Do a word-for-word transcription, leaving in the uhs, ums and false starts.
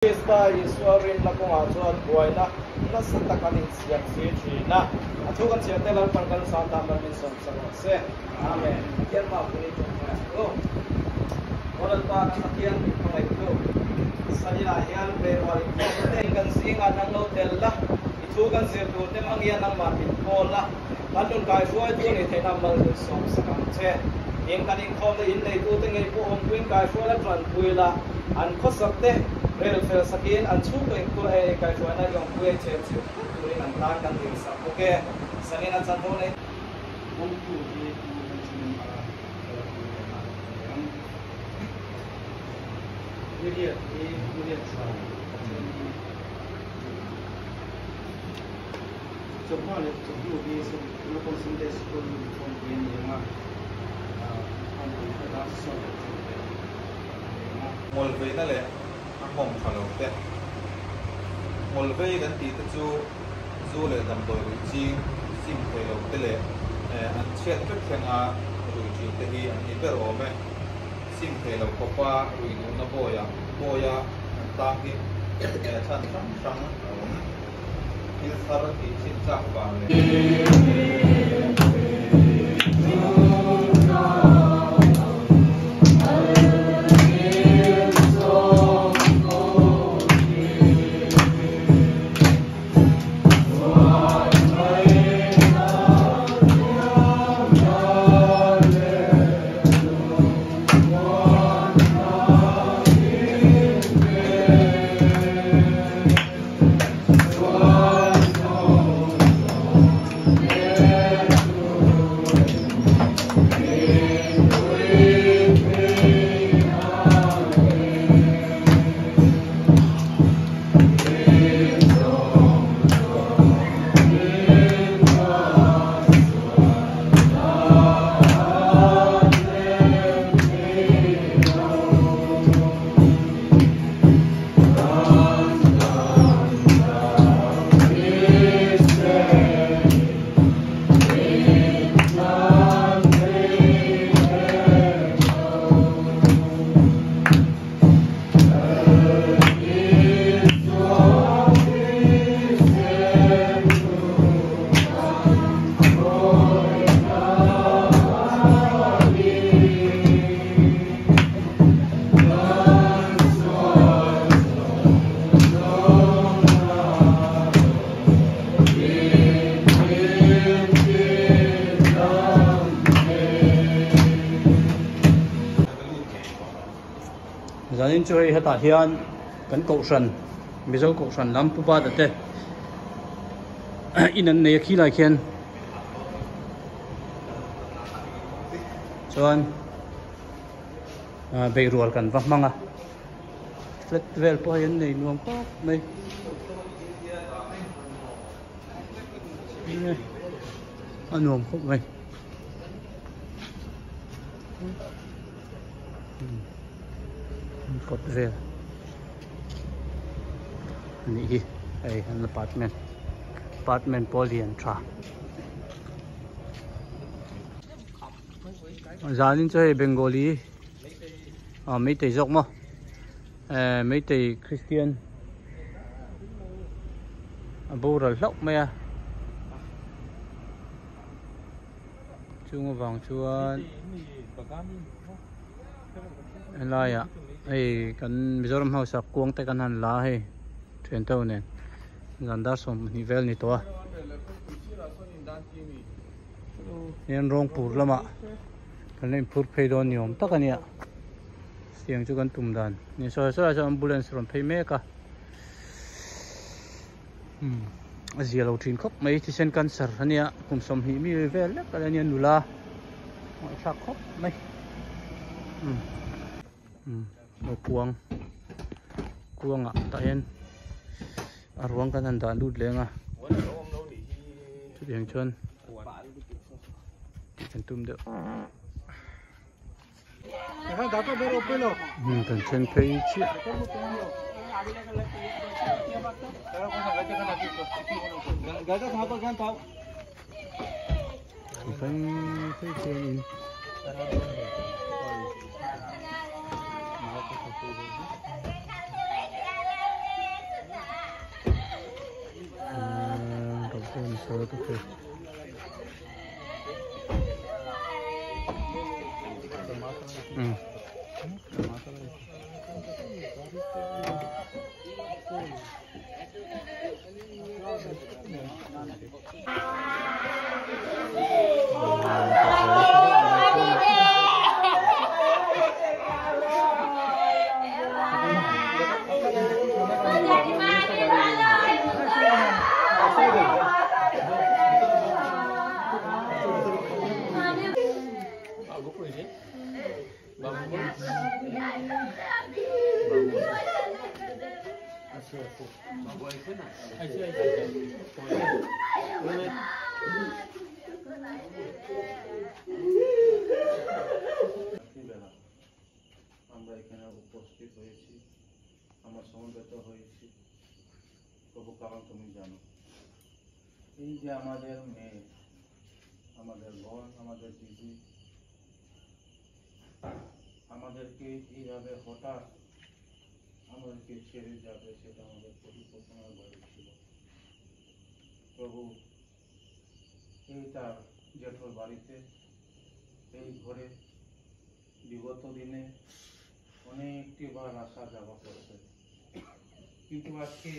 Krista Isua ringna kawngah chuan buaina nasa tak an insiam si ṭhin a. A thu kan chhiar te Lalpan kan san dan min sawm sak rawh se. Amen. Pathian hma pui tum mai ro. Lalpa, Pathian min hmangaih ro. Saninah hian Berual in kan zinga nang lo tel la. I thu kan zir tur te hmangin nangman min kawl la. Kan nun kaihruaitu ni theihna mal min sawm sak ang che. Ieng kan inkhawmna in neitute ngei pawh awm tuin kaihruaina ṭanpui la. An khawsak te, rel fel sakin an chhungkaw in kul ei kaihruaina i awmpui ei chem cheu turin an tan kan dil sak bawk e. Sanin a chan ho nei. Chawhma leh chawhnu hi Sunday School uniform hi an ni ang a, a, an pui kha dark sawm leh chawhmeh an ni ang a. Ngawlveina leh a nghawng ṭha lo te. Ngawlvei kan tih te chu zu leh damdawi ruihching, sim thei lo te leh, eh, an chhiat hret thlenga ruihching te hi an ni ber awm e. Sim thei lo khawpa ruihnuhna bawia, bawia an tang hi, eh, chhan hrang hrang a awm. Thil thar tih chin chak vang leh. Zanin chu hei hetah hian kan kohhran, Mizo kohhran lam Pu Bata te in an nei a, khi lai khian chuan, a, beihrual kan va hmang a. Flat vel pawh hi an nei nuam khawp mai. A nuam khawp mai. Kawt vel a nih hi. Hei, an apartment, apartment pawh lian ṭha. Zanin chu hei Bengali, a, Meitei zawk maw? Eh, Meitei Kristian a boral hlauh mai a. Chung avang chuan helaiah hei kan Mizoram hausa kuang te kan han la hei. Ṭhian tho nen. Zan dar sawmhnih vel ni tawh a. Hian Rongpur lamah kan la inphur phei dawn ni awm tak a nia. Tiang chu kan tum dan. Ni sawi sawi a chuan ambulance rawn phei mek a. Hmm. A zia lo ṭhin khawp mai, thisen cancer a nia. Kum sawmhnih mi vel lek a la nia nula. Ngaih thlak khawp mai. Hmm. Hmm. Aw, kuang, kuangah tah hian a ruang kan han dah lut leng a. Chutiang chuan kan tum deuh. Hmm, kan chen phei chiah. Kan phei chiah in. হুম। আমরা এখানে উপস্থিত হয়েছি, আমরা সমবেত হয়েছি, প্রভু, কারণ তুমি জানো। এই যে আমাদের মেয়ে, আমাদের বোন, আমাদের দিদি, আমাদেরকে এইভাবে হঠাৎ আমাদেরকে ছেড়ে যাবে, সেটা আমাদের পরিকল্পনার বাইরে ছিল। প্রভু, এই তার জেঠুর বাড়িতে, এই ঘরে বিগত দিনে অনেকটি বার আসা যাওয়া করেছে, কিন্তু আজকে